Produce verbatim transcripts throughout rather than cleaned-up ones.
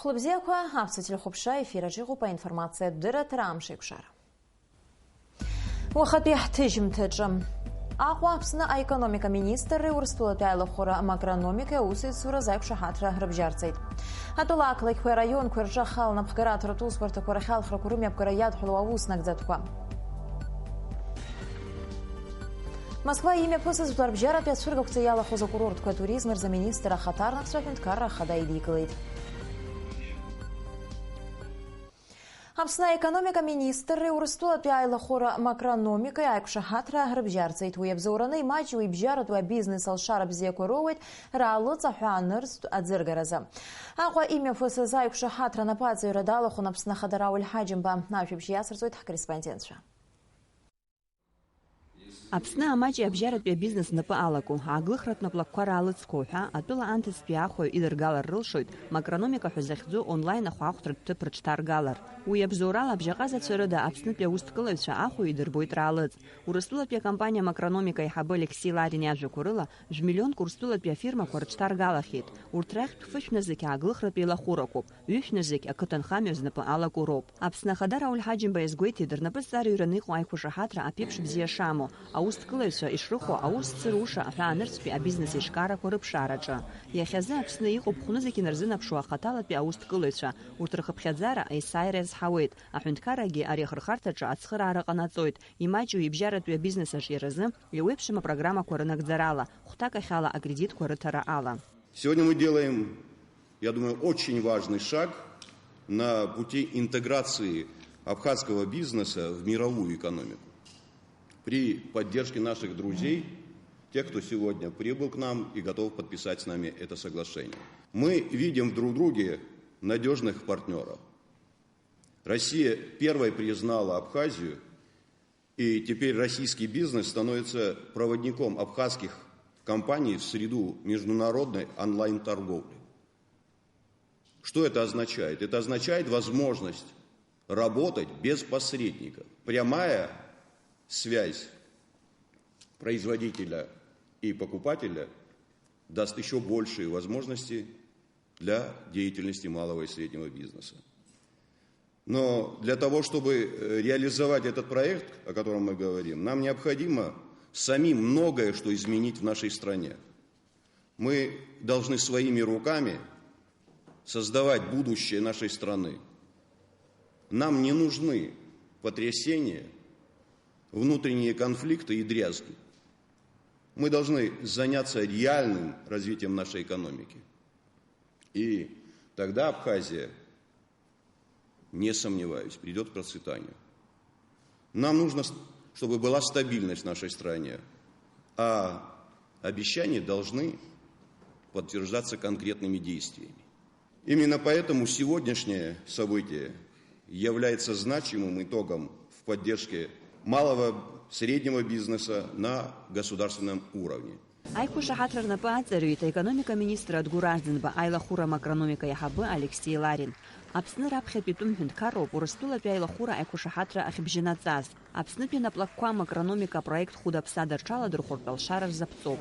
Хәлыбзиақәа, аԥсуа телехәаԥшра ефир аҿы иҟоуп аинформациатә дырраҭара Амш еиқәшара. Уахатәи ҳҭыжьымҭаҿы. Аҟәа Аԥсны аекономика министрреи Урыстәылатәи аилахәыра макрономикеи аусеицуразы аиқәшаҳаҭра рыбжьарҵеит. Атәыла ақалақьқәеи араионқәеи рҿы ахала анапхгаратәратә усбарҭақәа рахь алхрақәа рымҩаԥгара иадҳәалоу аус нагӡатәқәа. Москва имҩаԥысыз жәларбжьаратәи ацәыргақәҵа иалахәыз акурортқәа атуризм рзы аминистр ахаҭарнакцәа аҳәынҭқарра ахада идикылеит. Аԥсны аекономика министрреи Урыстәылатәи аилахәыра макрономикеи аиқәшаҳаҭра рыбжьарҵеит. Уи абзоураны имаҷу ибжьаратәу абизнес алшара бзиақәа роуеит раалыҵ аҳәаанырцәтә аӡыргаразы. Аҟәа имҩаԥысыз аиқәшаҳаҭра анапаҵаҩра далахәын Аԥсны Ахада Рауль Ҳаџьымба. Ажәабжь иацырҵоит ҳкорреспондентцәа. Аԥсны амаҷи абжьаратәи абизнес знапы алаку, ааглыхратә наплакқәа раалыҵқәоу ҳәа атәыла анҭыҵтәи аахәаҩ идыргалар рылшоит макрономика ҳәа захьӡу онлайн ахәаахәҭратә ҭыԥ рыҽҭаргалар. Уи абзоурала абжьаҟазацәа рыда Аԥснытәи аусҭкылаҩцәа аахәаҩ идырбоит раалыҵ. Урыстәылатәи акомпаниа макрономика аиҳабы Алексеи Ларин иажәақәа рыла, жәмиллионк Урыстәылатәи афирмақәа рыҽҭаргалахьеит. Урҭ рахьтә фышә нызқь ааглыхратә еилахәырақәоуп. Ҩышә нызқь ақыҭанхамҩа знапы алаку роуп. Аԥсны Ахада Рауль Ҳаџьымба иазгәеиҭеит, рнапыҵҵара ҩраны иҟоу аиқәшаҳаҭра аԥеиԥш бзиа шамоу, аусҭкылаҩцәа ишрыхәо аус зцыруша аҳәаанырцәтәи абизнес еишкарақәа рыԥшаараҿы. Иахьазы Аԥсны иҟоуп хәнызқь инарзынаԥшуа ахаҭалатәи аусҭкылаҩцәа, урҭ рхыԥхьаӡара есааира иазҳауеит, аҳәынҭқаррагьы ари ахырхарҭаҿы ацхыраара ҟанаҵоит, имаҷу ибжьаратәи абизнес аҿиаразы еиуеиԥшым апрограммақәа рынагӡарала, хәҭакахьала акредитқәа рыҭара ала. Сегодня мы делаем, я думаю, очень важный шаг на пути интеграции абхазского бизнеса в мировую экономику при поддержке наших друзей, тех, кто сегодня прибыл к нам и готов подписать с нами это соглашение. Мы видим в друг друге надежных партнеров. Россия первой признала Абхазию, и теперь российский бизнес становится проводником абхазских компаний в среду международной онлайн-торговли. Что это означает? Это означает возможность работать без посредников. Прямая связь производителя и покупателя даст еще большие возможности для деятельности малого и среднего бизнеса. Но для того, чтобы, э, реализовать этот проект, о котором мы говорим, нам необходимо самим многое что изменить в нашей стране. Мы должны своими руками создавать будущее нашей страны. Нам не нужны потрясения, внутренние конфликты и дрязги. Мы должны заняться реальным развитием нашей экономики. И тогда Абхазия, не сомневаюсь, придёт к процветанию. Нам нужно, с-, чтобы была стабильность в нашей стране, а обещания должны подтверждаться конкретными действиями. Именно поэтому сегодняшнее событие является значимым итогом в поддержке малого, среднего бизнеса на государственном уровне. Аиқәшаҳаҭра рнапы аҵарҩит аекономика аминистр Адгәыр Арӡынба, аилахәыра макрономика иаҳабы Алексеи Ларин. Аԥсны раԥхьатәи тәым ҳәынҭқарроуп Урыстәылатәи аилахәыра аиқәшаҳаҭра ахьыбжьанаҵаз. Аԥснытәи анаплакқәа макрономика апроект хәыда-ԥсада рҽаладырхәыртә алшара рзаԥҵоуп.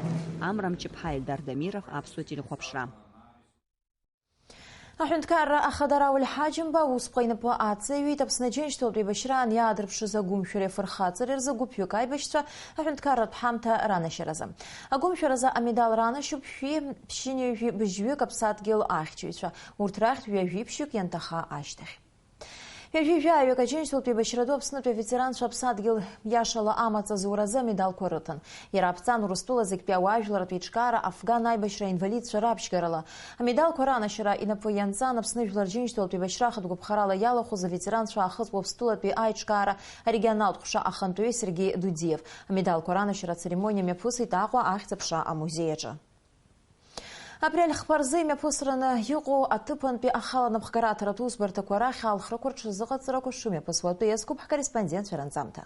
Амра Мҷыԥҳа, Ельдар Дамиров, Аԥсуа телехәаԥшра. Аҳәынҭқарра ахада Рауль Ҳаџьымба аусԥҟа инапы аҵаҩит Аԥсны Аџьынџьтәылатә еибашьраан иаадырԥшыз агәымшәареи афырхаҵареи рзы гәыԥҩык аибашьцәа аҳәынҭқарратә ҳамҭа ранашьаразы. Агәымшәаразы амедал ранашьоуп шәи ԥшьынҩажәи быжьҩык аԥсадгьыл ахьчаҩцәа, урҭ рахьтә ҩажәи ԥшьҩык ианҭаха ашьҭахь. Ҩажәи жәаҩык Аџьынџьтәылатә еибашьра ду Аԥснытәи аветеранцәа аԥсадгьыл иашала амаҵ азуразы амедалқәа рыҭан. Иара аԥҵан Урыстәыла зегьтәи ауаажәларратә еиҿкаара афган аибашьра аинвалидцәа раԥшьгарала. Амедалқәа ранашьара инапы ианҵан Аԥсны Жәлар Рџьынџьтәылатә еибашьра ахатә гәаԥхарала иалахәыз аветеранцәа аахыҵ Уаԥстәылатәи аиҿкаара арегионалтә ҟәша ахантәаҩы Сергеи Дудиев. Амедалқәа ранашьара ацеремониа мҩаԥысит Аҟәа ахьӡ-аԥша амузеи аҿы. Апрель хԥа рзы имҩаԥысраны иҟоу аҭыԥантәи ахала напхгараҭаратә усбарҭақәа рахь алхрақәа рҽазыҟаҵарақәа шымҩаԥысуа атәы иазкуп ҳкорреспондентцәа ранҵамҭа.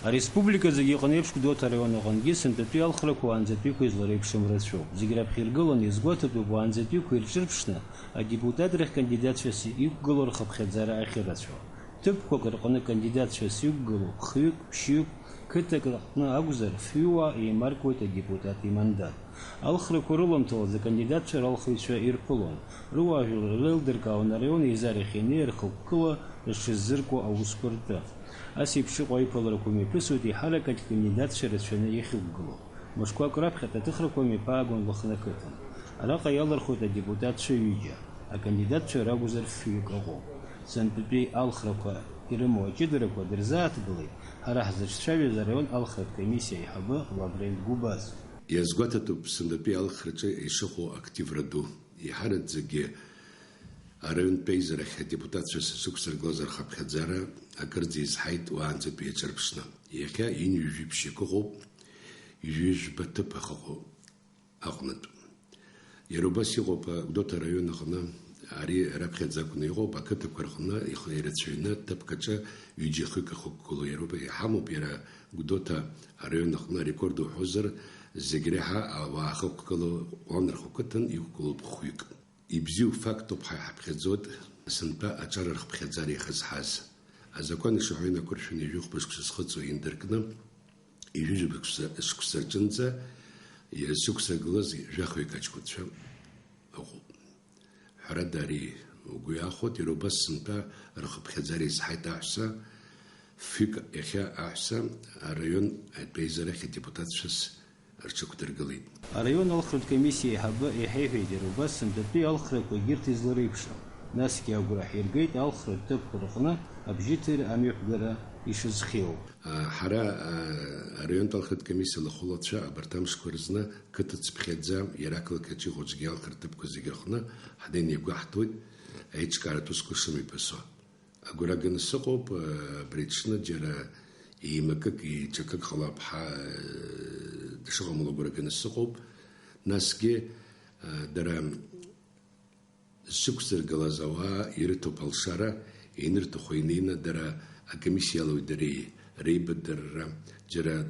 Ареспублика зегьы иҟны еиԥш, Гәдоуҭа араион аҟынгьы сынтәатәи алхрақәа уаанӡатәиқәа излареиԥшым рацәоуп. Зегь раԥхьа иргыланы иазгәаҭатәуп, уаанӡатәиқәа ирҿырԥшны адепутатрахь кандидатцәас иқәгылоу рхыԥхьаӡара ахьырацәоу. Ҭыԥқәак рҟны кандидатцәас иқәгылоуп хҩык, ԥшьҩык, Қыҭак рҟны акәзар, фҩыуаа еимаркуеит адепутат имандат. Алхрақәа рыламҭалаз акандидатцәа ралхыҩцәа ирԥылон. Руаажәлар реилдыркаауан араион еизарахь инеи рхықәкыла рҽыззыркуа аусқәа ртәы. Ас еиԥш иҟоу аиԥыларақәа мҩаԥысуеит еиҳарак акандидатцәа рацәаны иахьықәгылоу. Мышқәак раԥхьа аҭыхрақәа мҩаԥаагон Лыхны ақыҭан. Араҟа иалырхуеит адепутатцәа ҩыџьа, акандидатцәа ракәзар фҩык ыҟоуп. Сынтәатәи алхрақәа ирымоу аҷыдарақәа дырзааҭгылеит ҳара ҳзыҿцәажәаз араион алхратә комиссиа аиҳабы Лаврент Гәыбаз. Иазгәаҭатәуп сынтәатәи алхраҿы ишыҟоу активра ду. Еиҳараӡакгьы араионтә еизарахь адепутатцәа сзықәсыргылаз рхыԥхьаӡара акырӡа изҳаит уаанӡатәи иаҿырԥшны. Иахьа ҩынҩажәи ԥшьҩык ыҟоуп, ҩажәи жәба ҭыԥ ахаҟу аҟнытә. Иара убас иҟоуп, а, Гәдоуҭа араион аҟны, ари раԥхьаӡа акәны иҟоуп, ақыҭақәа рҟны ихы ирацәаҩны ҭыԥк аҿы ҩыџьа-хҩык ахықәгылоу иара убас иҳамоуп, иара Гәдоуҭа араион аҟны арекорд уҳәозар, зегь реиҳа ауаа ахықәгылоу Ҟәланырхәа қыҭан иқәгылоуп хәҩык. Ибзиоу фактуп ҳәа иҳаԥхьаӡоит сынтәа аҿар рхыԥхьаӡара ихызҳаз. Азакәан ишаҳәо инақәыршәаны ҩажәи хәба шықәса зхыҵуа индыркны, ҩажәи жәаба шықәса, шықәса рҿынӡа ирзықәсыргылаз жәахҩык аҷкәынцәа ыҟоуп. Ҳәарада, ари угәы иахәоит, иара убас сынтәа рхыԥхьаӡара изҳаит аҳәса, фҩык иахьа аҳәса араион атәеизарахь адепутатцәас рҽықәдыргылеит. Араион алхратә комиссиа аиҳабы иҳаиҳәеит иара убас сынтәатәи алхрақәа егьырҭ излареиԥшым. Насгьы агәра ҳиргеит алхратә ҭыԥқәа рҟны абжьыҭира амҩаԥгара ишазхиоу. Ҳара, араионтә алхратә комиссиа алахәылацәа абарҭ амшқәа рзы қыҭа цыԥхьаӡа иара ақалақь аҿы иҟоу аҿгьы алхратә ҭыԥқәа зегьы рҟны ҳнеины иагәаҳҭоит аиҿкааратә усқәа шымҩаԥысуа. Агәра ганы сыҟоуп, абри аҽны џьара еимакык, еиҿакык ҟалап ҳәа дшыҟамло агәра ганы сыҟоуп. Насгьы, дара зшықәсыргылаз ауаа ирыҭоуп алшара, ианырҭаху инеины дара акомиссиа алоуи дареи реибадырра, џьара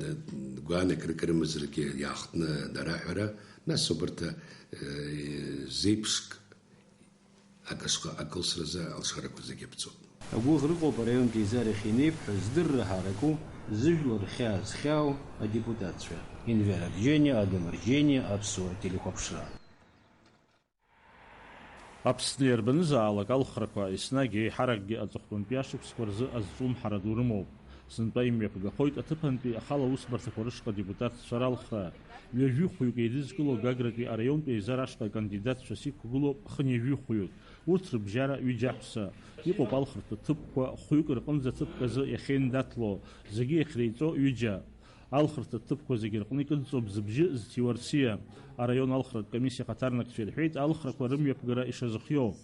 гәаанагарак рымазаргьы иаахтны араҳәара, нас убарҭ, зеиԥшк Акы ашҟа акылсразы алшарақәа зегьы аԥҵоуп. Агәыӷра ыҟоуп араионтә еизарахь инеиԥҳәо, здырра ҳараку, зыжәлар рхьаа зхьаау адепутатцәа. Енвер Арџьениа, Адам Арџьениа, Аԥсуа телехәаԥшра. Аԥсны иарбанызаалак алхрақәа еснагь еиҳаракгьы аҵыхәтәантәи ашықәсқәа рзы азҿлымҳара ду рымоуп. Сынтәа имҩаԥгахоит аҭыԥантәи ахала аусбарҭақәа рышҟа адепутатцәа ралхра. Ҩажәи хәҩык еидызкыло Гагратәи араионтә еизара ашҟа акандидатцәас иқәгылоуп хынҩажәи хәҩык. Урҭ рыбжьара ҩыџьа аҳәса. Иҟоуп алхратә ҭыԥқәа хәҩык рҟынӡа ҭыԥк азы иахьеиндаҭло, зегьы иахьреиҵо ҩыџьа. Алхратә ҭыԥқәа зегьы рҟны икыдҵоуп зыбжьы зҭиуа рсиа. Араион алхратә комиссиа ахаҭарнакцәа ирҳәеит алхрақәа рымҩаԥгара ишазыхиоу.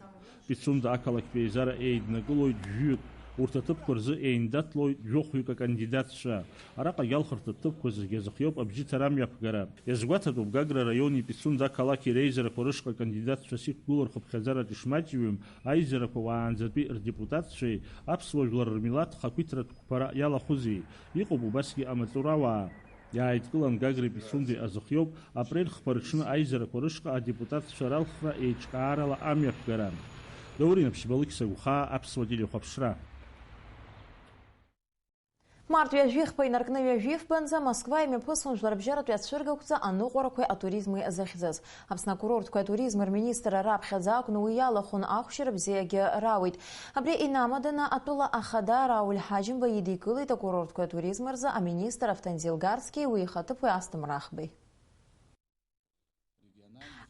Пицунда ақалақьтә еизара еиднакылоит жәҩык, урҭ аҭыԥқәа рзы еиндаҭлоит жәохәҩык акандидатцәа. Араҟагьы алхратә ҭыԥқәа зегьы азыхиоуп абжьыҭара амҩаԥгара. Иазгәаҭатәуп Гагра араиони Пицунда ақалақьи реизарақәа рышҟа акандидатцәас иқәгылоу рхыԥхьаӡаратә ишмаҷҩым аизарақәа уаанӡатәи рдепутатцәеи аԥсуа жәлар рмилаҭ хақәиҭратә қәԥара иалахәызи. Иҟоуп убасгьы амаҵурауаа. Иааидкылан Гагреи Пицундеи азыхиоуп апрель хԥа рыҽны аизарақәа рышҟа адепутатцәа ралхра еиҿкаарала амҩаԥгара. Даур Инаԥшьба, Алықьса Гәхаа, Аԥсуа телехәаԥшра. Март ҩажәи хԥа инаркны ҩажәи фбанӡа Москва имҩаԥысон жәларбжьаратәи ацәыргақәҵа аныҟәарақәеи атуризми захьӡыз. Аԥсны акурортқәеи атуризми рминистрра раԥхьаӡа акәны уи иалахәын, ахәшьара бзиагьы рауит. Абри инамаданы атәыла ахада Рауль Ҳаџьымба идикылеит акурортқәеи атуризми рзы аминистр Автандил Гарцкиеи уи ихаҭыԥуаҩ Асҭамыр Аҳбеи.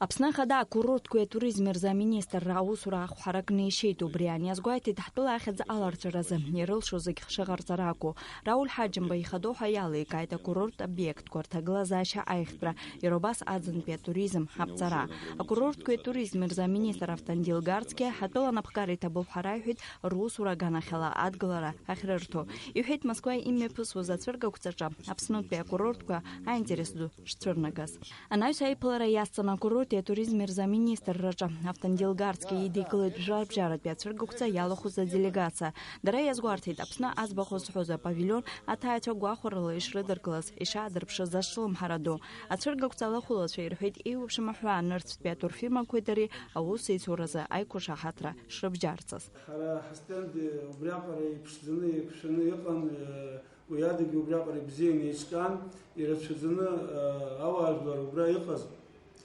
Аԥсны Ахада акурортқәеи атуризми рзы аминистрра аусура ахә ҳаракны ишьеит, убри аниазгәеиҭеит ҳтәыла ахьӡ аларҵәаразы ирылшо зегь хшыҟарҵара акәу. Рауль Ҳаџьымба ихадоу ҳәа иаликааит акурорттә обиектқәа рҭагылазаашьа аиӷьтәра, иара убас аӡынтәи атуризм аԥҵара. Акурорттәи атуризми рзы аминистр Автандил Гарцкиа ҳатәыла анапхгара иҭабуп ҳәа раиҳәеит русура аганахьала адгылара ахьрырҭо. Иҳәеит, Москва имҩаԥысуаз ацәыргақәҵаҿы Аԥснытәи акурортқәа аинтерес ду шцәырнагаз. Анаҩс аиԥылара иасҵан акурорти атуризми рзы аминистрраҿы Автандил Гарцкиа идикылеит жәларбжьаратәи ацәыргақәҵа иалахәыз аделегациа. Дара иазгәарҭеит, Аԥсны аӡбахә зҳәоз апавилион аҭаацәа гәахәарыла ишрыдыркылаз, ишаадырԥшыз азҿлымҳара ду. Ацәыргақәҵа алахәылацәа ирҳәеит, еиуеиԥшым аҳәаа нырцәтәи атурфирмақәеи дареи аусеицуразы аиқәшаҳаҭра шрыбжьарҵаз. Ҳара ҳастенд убриаҟара иԥшӡаны, еиқәшәаны иҟан, э, Уи адагьы убриаҟара ибзианы еиҿкаан, ирацәаӡаны, э, ауаажәлар убра иҟаз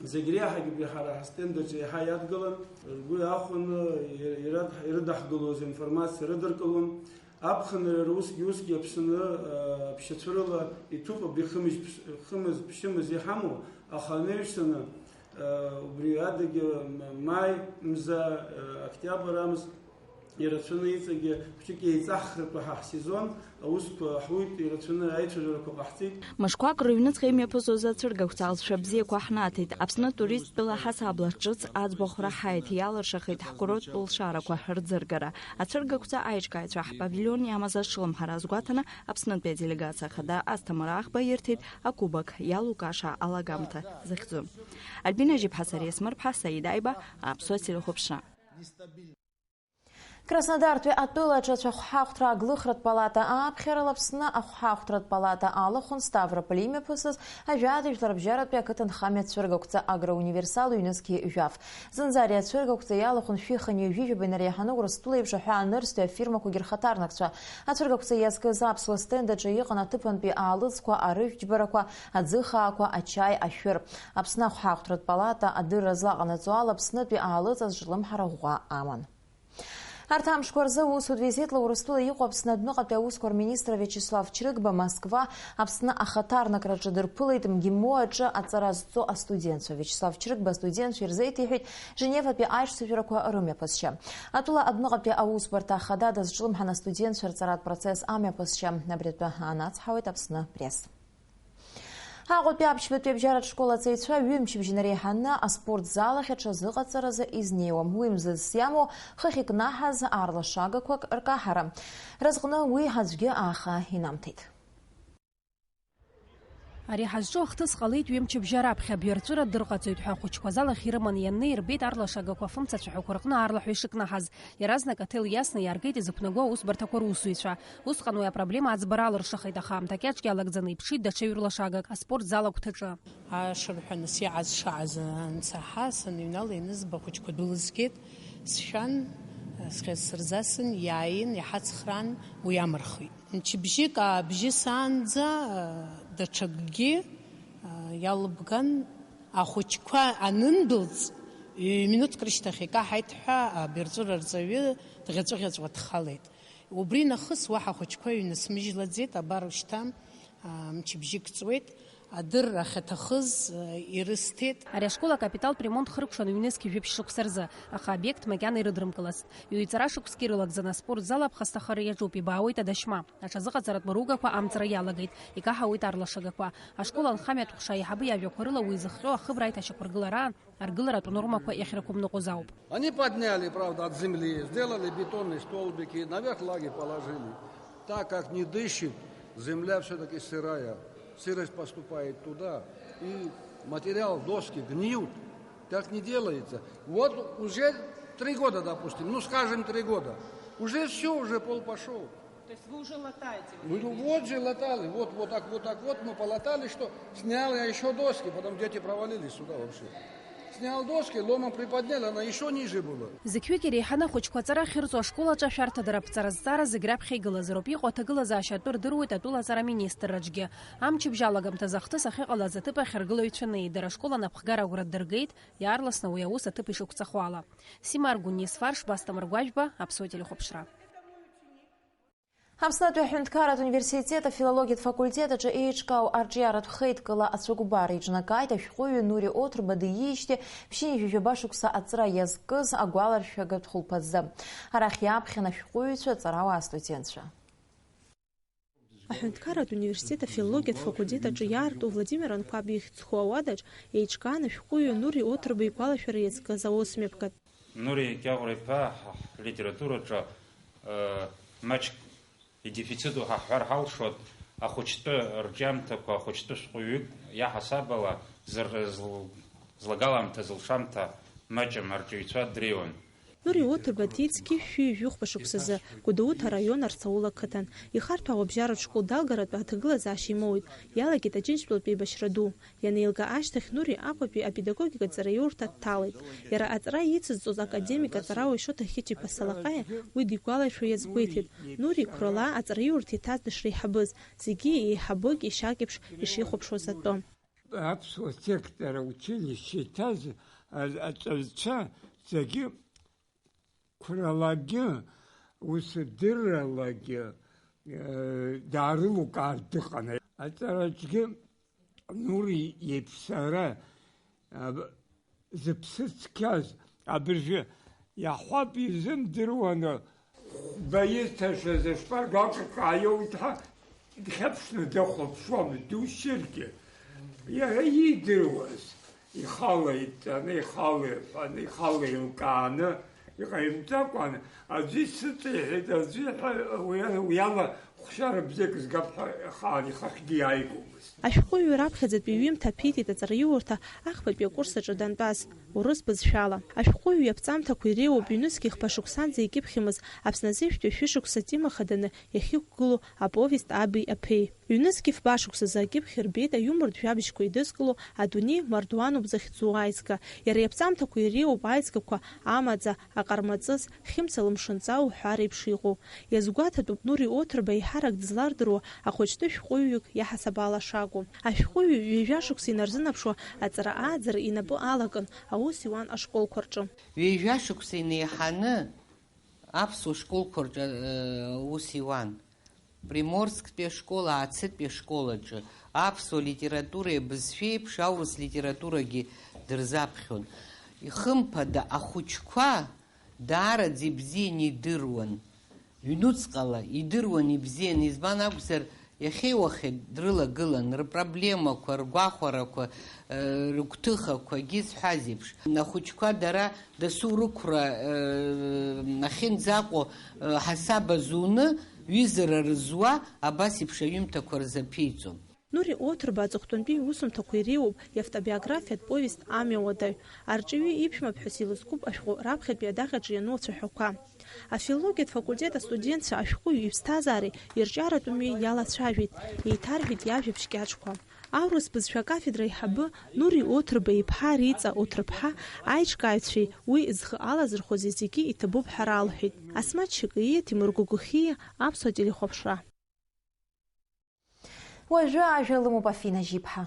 зегь реиҳагьы ҳара ҳастенд аҿы еиҳа иадгылан, ргәы иахәаны, ир-, ирад-, ирыдаҳгылоз информациа рыдыркылон. Аԥхынра усгьы-усгьы Аԥсны, э, аԥшьацәа рыла иҭәуп абри хымыз-, хымыз-ԥшьымыз иҳамоу, аха анаҩсаны, э, убри адагьы м-, маи мза, э, октиабр амз, ирацәаны иҵегьы хәыҷык еиҵаҳхрақәа ҳа ҳсезон аусқәа ҳуит, ирацәаны аицәажәарақәа ҟаҳҵеит. Мышқәак рыҩныҵҟа имҩаԥысуаз ацәыргақәҵа алҵшәа бзиақәа ҳнаҭеит. Аԥсны туристтәыла ҳасабла ҿыц аӡбахә раҳаит, иалыршахеит ҳкурорттә лшарақәа рӡыргара. Ацәыргақәҵа аиҿкааҩцәа ҳпавилион иамаз аҿлымҳара азгәаҭаны Аԥснытәи аделегациа хада Асҭамыр Аӷба ирҭеит акубок иалукаша алагамҭа захьӡу. Альбина Жьыԥҳа, Сариа Смырԥҳа, Саид Аиба, Аԥсуа телехәаԥшра. Краснодартәи атәылаҿы ацәахәҳахәҭра аглыхратә палата ааԥхьарала Аԥсны ахәҳахәҭратә палата алахәын Ставрополь имҩаԥысыз ажәадыжәлар абжьаратәи ақыҭанхамҩа ацәыргақәҵа Агроуниверсал ҩнызқьи жәаф. Зынӡа ари ацәыргақәҵа иалахәын шәи хынҩажәи жәаба инареиҳаны Урыстәыла еиԥш аҳәаа нырцәтәи афирмақәагьы рхаҭарнакцәа. Ацәыргақәҵа иазкыз аԥсуа стенд аҿы иҟан аҭыԥантәи аалыҵқәа, арыжәтә џьбарақәа, аӡыхаақәа, ачаи, ашәыр. Аԥсны ахәҳахәҭратә палата адырра злаҟанаҵо ала Аԥснытәи аалыҵ азҿлымҳара ӷәӷәа аман. Арҭ амшқәа рзы усутә визитла Урыстәыла иҟоу Аԥсны адәныҟатәи аусқәа рминистр Виачеслав Чрыгба Москва Аԥсны ахаҭарнакраҿы дырԥылеит МГИМО аҿы аҵара зҵо астудентцәа. Виачеслав Чрыгба астудентцәа ирзеиҭеиҳәеит Женеватәи аиҿцәажәарақәа рымҩаԥысшьа. Атәыла адәныҟатәи аусбарҭа ахада дазҿлымҳан астудентцәа рҵаратә процесс амҩаԥысшьа. Абри атәы аанацҳауеит Аԥсны Пресс. Аҟәатәи аԥшьбатәи абжьаратә школ аҵаҩцәа ҩымчыбжь инареиҳаны аспорт зал ахь аҽазыҟаҵаразы изнеиуам. Уи мзызс иамоу хыхь икнаҳаз аарлашагақәак ркаҳара. Разҟны уи аӡәгьы ааха инамҭеит. Ари ҳазҿу ахҭыс ҟалеит ҩымчыбжьа раԥхьа, абҩарҵәыра дырҟаҵоит ҳәа ахәыҷқәа зал ахь ирыманы ианнеи, ирбеит аарлашагақәа афымца цәаҳәақәа рҟны аарлаҳәа ишыкнаҳаз. Иаразнак аҭел иасны иааргеит изықәнаго аусбарҭақәа русзуҩцәа. Усҟан уи апроблема аӡбара алыршахеит, аха аамҭа кьаҿк иалагӡаны иԥшит даҽа ҩырлашагак аспорт зал агәҭаҿы. Ашырҳәа нас иааз шааз анцаҳа, сыныҩнала ианызба ахәыҷқәа дәылызгеит, сшәан, схьыӡ сырзасын, иааин, иҳацхраан, уи амырхит. Мчыбжьык аабжьысаанӡа, даҽакгьы, иалыбган, ахәыҷқәа анындәылҵ, ҩ-минуҭк рышьҭахь икаҳаит ҳәа абирҵәыра рҵаҩы дӷьаҵәыӷьаҵәуа дхалеит. Убри нахыс уаҳа ахәыҷқәа ҩнысмыжьлаӡеит, абар ушьҭа, а, мчыбжьык ҵуеит, адырра ахьаҭахыз, а, ирысҭеит. Ари ашкол акапиталтә ремонт хыркәшан ҩнызқь жәиԥшь шықәса рзы, аха аобиект макьана ирыдрымкылацт. Ҩеиҵара шықәсгьы ирылагӡаны аспорт зал аԥхасҭахара иаҿуп, ибаауеит адашьма. Аҽазыҟаҵаратә маругақәа амҵра иалагеит, икаҳауеит аарлашагақәа. Ашкол анхамҩатә ҟәша аиҳабы иажәақәа рыла уи зыхҟьо ахыбра аиҭашьақәыргылараан аргыларатә нормақәа иахьрықәымныҟәоз ауп. Они подняли, правда, от земли, сделали бетонные столбики, наверх лаги положили. Так как не дышит, земля всё-таки сырая, сырость поступает туда, и материал, доски гниют. Так не делается. Вот уже три года, допустим, ну, скажем, три года. Уже всё, уже пол пошёл. То есть вы уже латаете? Ну, вот же латали, вот, вот так, вот так вот мы полатали, что снял я ещё доски, потом дети провалились сюда вообще. Снял доски, ломом приподнял, она ещё ниже была. Зықьҩык иреиҳаны ахәыҷқәа аҵара ахьырҵо ашкол аҿы ашәарҭадара аԥҵара зҵаара зегь раԥхьа игылазароуп. Иҟоу аҭагылазаашьа атәы рдыруеит атәылаҵара аминистрраҿгьы. Амчыбжь алагамҭазы ахҭыс ахьыҟалаз аҭыԥ ахь аргылаҩцәа неит, дара ашкол анапхгара агәра дыргеит, иаарласны уи аус аҭыԥ ишықәҵахо ала. Сима Аргәын, Несфар Шба, Асҭамыр Гәажәба, Аԥсуа телехәаԥшра. Аԥснытәи аҳәынҭқарратә университет афилологиатә факультет аҿы еиҿкаау арҿиаратә хеидкыла ацәыкәбар еиҿнакааит ашәҟәыҩҩы Нури Оҭырба диижьҭеи ԥшьынҩажәи жәаба шықәса аҵра иазкыз агәаларшәагатә хәылԥазы. Арахь иаԥхьан ашәҟәыҩҩцәа, аҵарауаа, астудентцәа. Аҳәынҭқарратә университет афилологиатә факультет аҿы иаарту Владимир Анқәаб ихьӡ зху ауадаҿ еиҿкаан ашәҟәыҩҩы Нури Оҭырба игәалашәара иазкыз аусмҩаԥгатә. Нури Кьаӷәра-иԥа ҳлитератураҿы, э, маҷк идефициту ҳаҳҳәар ҳалшоит, ахәыҷтәы рҿиамҭақәа, ахәыҷтәы шәҟәыҩҩык иаҳасаб ала зыр-, зл-, злагаламҭа, зылшамҭа маҷым арҿиаҩцәа дреиуан. Нури Оҭырба диит зқьи жәшәи жәохәба шықәсазы Гәдоуҭа араион Арсаул ақыҭан. Ихарҭәаауа абжьаратә школ далгаратәы аҭагылазаашьа имоуеит, иалагеит Аџьынџьтәылатә еибашьра ду. Ианеилга ашьҭахь Нури Аҟәатәи апедагогика аҵараиурҭа дҭалеит. Иара аҵара ицызҵоз академик аҵарауаҩ Шоҭа Хьычиԥа Салаҟаиа уи дигәалашәо иазгәеиҭеит, Нури Қәрала аҵараиурҭа иҭаз дышреиҳабыз, зегьы еиҳабык ишьакьеиԥш ишихәаԥшуаз атәы. Аԥсуа сектор аучилишьче иҭаз а-, аҵаҩцәа зегьы қәралагьы, усдырралагьы, э, даарылукаартә дыҟан. Аҵараҿгьы Нури иеиԥш сара, а, зыԥсы цқьаз абыржәы иаҳҳәап, изымдыруаны, хәба иҭашаз ашпаргалкақәа ааиоуит ҳәа дхьаԥшны дахәаԥшуан, душьыргьы. Иара иидыруаз, ихала иҵаны, ихала иҳәаны, ихала еилкааны иҟаимҵакәан, аӡәы исыҵеиҳәеит, аӡәы иҳәа-, уи, уи ала хәшьара бзиак згап ҳәа ахаан ихахьгьы иааигомызт. Ашәҟәыҩҩы раԥхьаӡатәи иҩымҭа аԥиҭеит аҵараиурҭа ахԥатәи акурс аҿы дантәаз, урыс бызшәала. Ашәҟәыҩҩы иаԥҵамҭақәа иреиуоуп ҩнызқь хԥа шықәсанӡа икьыԥхьымыз, Аԥсны азеижәтәи шәышықәса темахаданы иахьықәгылоу аповест Аби аԥеи. Ҩнызқь фба шықәсазы акьыԥхь рбеит аиумортә жәабжьқәа еидызкыло Адунеи мардуануп захьӡу аизга. Иара иаԥҵамҭақәа иреиуоуп аизгақәа, амаӡа, аҟармаҵыс, Хьымца лымшынҵа уҳәа реиԥш иҟоу. Иазгәаҭатәуп Нури Оҭырба еиҳарак дызлардыруа ахәыҷтәы шәҟәыҩҩык иаҳасаб ала шакәу. Ашәҟәыҩҩы ҩажәа шықәса инарзынаԥшуа аҵара ааӡара инапы алакын аус иуан ашколқәа рҿы. Ҩажәа шықәса инеиҳаны аԥсуа школқәа рҿы, э, аус иуан. Приморсктәи ашкол, Аацытәи ашкол аҿы аԥсуа литературеи абызшәеи еиԥш аурыс литературагьы дырзаԥхьон. Ихымԥада, ахәыҷқәа даараӡа ибзианы идыруан. Ҩнуҵҟала идыруан ибзианы, избан акәзар, иахьеи уахеи дрылагылан, рпроблемақәа, ргәахәарақәа, э, рыгәҭыхақәагьы зҳәаз еиԥш. Ахәыҷқәа дара дасу рықәра, э, ахьынӡаҟоу, э, ҳасаб азуны, ҩызара рызуа, абас еиԥш аҩымҭақәа рзаԥиҵон. Нури Оҭырба аҵыхәтәантәи иусумҭақәа иреиуоуп иавтобиографиатә повест Амҩа уадаҩ. Арҿиаҩы иԥшәмаԥҳәыс илызкуп ашәҟәы раԥхьатәи адаҟьаҿы иану ацәаҳәақәа. Афилологиатә факультет астудентцәа ашәҟәыҩҩы иԥсҭазаареи ирҿиаратә мҩеи иалацәажәеит, еиҭарҳәеит иажәабжь кьаҿқәа. Аурыс бызшәа акафедра аиҳабы Нури Оҭырба иԥҳа Риҵа Оҭырԥҳа аиҿкааҩцәеи уи зхы алазырхәози зегьы иҭабуп ҳәа ралҳәеит. Асмаҭ Шьакиа, Ҭемыр Гогохиа, Аԥсуа телехәаԥшра. Уажәы ажәа лымоуп Афина Жьиԥҳа.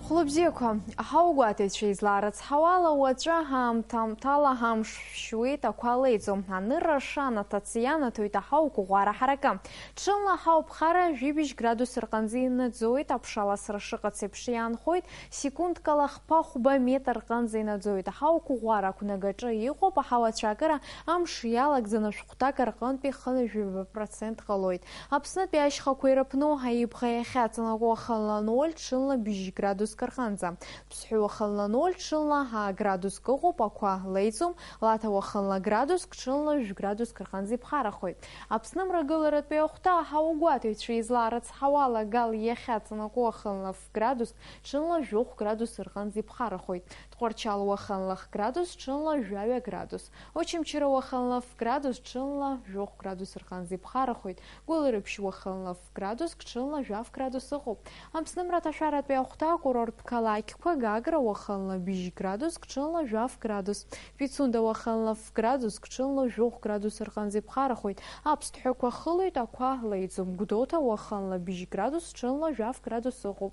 Хәлыбзиақәа, аҳауагәаҭаҩцәа излаарыцҳауала, уаҵәы ҳаамҭа-аамҭала амш шәшьуеит, ақәа леиӡом. Анырра ашана ҭацә ианаҭоит аҳауа қәыӷәӷәара ҳаракы. Ҽынла аҳауа ԥхара жәибжь градус рҟынӡа инаӡоит, аԥша ласра шыҟац еиԥш иаанхоит, секундкала хԥа-хәба метр рҟынӡа инаӡоит. Аҳауа қәыӷәӷәара ақәнагаҿы иҟоуп, аҳауа ацәаакыра амш иалагӡаны шәҟәҭак рҟынтәи хынҩажәи ҩба процент ҟалоит. Аԥснытәи ашьхақәа ирыԥну аибӷа иахьаҵанакуа хынла ноль, ҽынла бжьградуск рҟынӡа. Ԥсҳәы уахынла ноль, ҽынла аа градуск ыҟоуп, ақәа леиӡом, Лаҭа уахынла градуск, ҽынла жәградуск рҟынӡа иԥхарахоит. Аԥсны мрагыларатәи ахәҭа аҳауагәаҭаҩцәа излаарыцҳауала, Гал иахьаҵанакуа хынла ф градуск, ҽынла жәохә градус рҟынӡа иԥхарахоит. Тҟәарчал уахынла х градус, ҽынла жәаҩа градус. Очамчыра уахынла ф градус, ҽынла жәохә градус рҟынӡа иԥхарахоит. Гәылрыԥшь уахынла ф градуск, ҽынла жәаф градус ыҟоуп. Аԥсны мраҭашәаратәи ахәҭа акурорттә қалақьқәа: Гагра уахынла бжь градуск, ҽынла жәаф градус, Пицунда уахынла ф градуск, ҽынла жәохә градус рҟынӡа иԥхарахоит. Аԥсҭҳәақәа хылоит, ақәа леиӡом. Гәдоуҭа уахынла бжь градус, ҽынла жәаф градус ыҟоуп.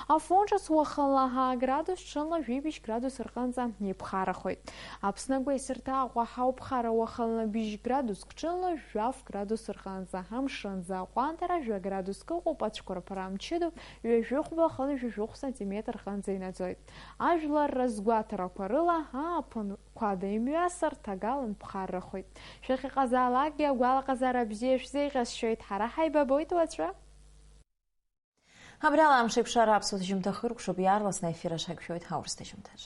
Афон ҿыц уахынла аа градус, ҽынла жәибжь градус рҟынӡа иԥхарахоит. Аԥсны агәеисырҭа Аҟәа ҳауԥхара уахынла бжь градуск, ҽынла жәаф градус рҟынӡа, амшынӡа аҟәандара жәа градуск ыҟоуп, ацәқәырԥара мчыдоуп, ҩажәихәба хынҩажәи жәохә сантиметр рҟынӡа инаӡоит. Ажәлар рызгәаҭарақәа рыла, ааԥын қәада имҩасыр, ҭагалан ԥхаррахоит. Шәахьыҟазаалакгьы агәалаҟазаара бзиа шәзеиӷьасшьоит, ҳара ҳаибабоит уаҵәы. Абри ала амш еиқәшара аԥсуа ҭыжьымҭа хыркәшоуп, иаарласны аефир аҿы ҳаиқәшәоит ҳаурыс ҭыжьымҭаҿ.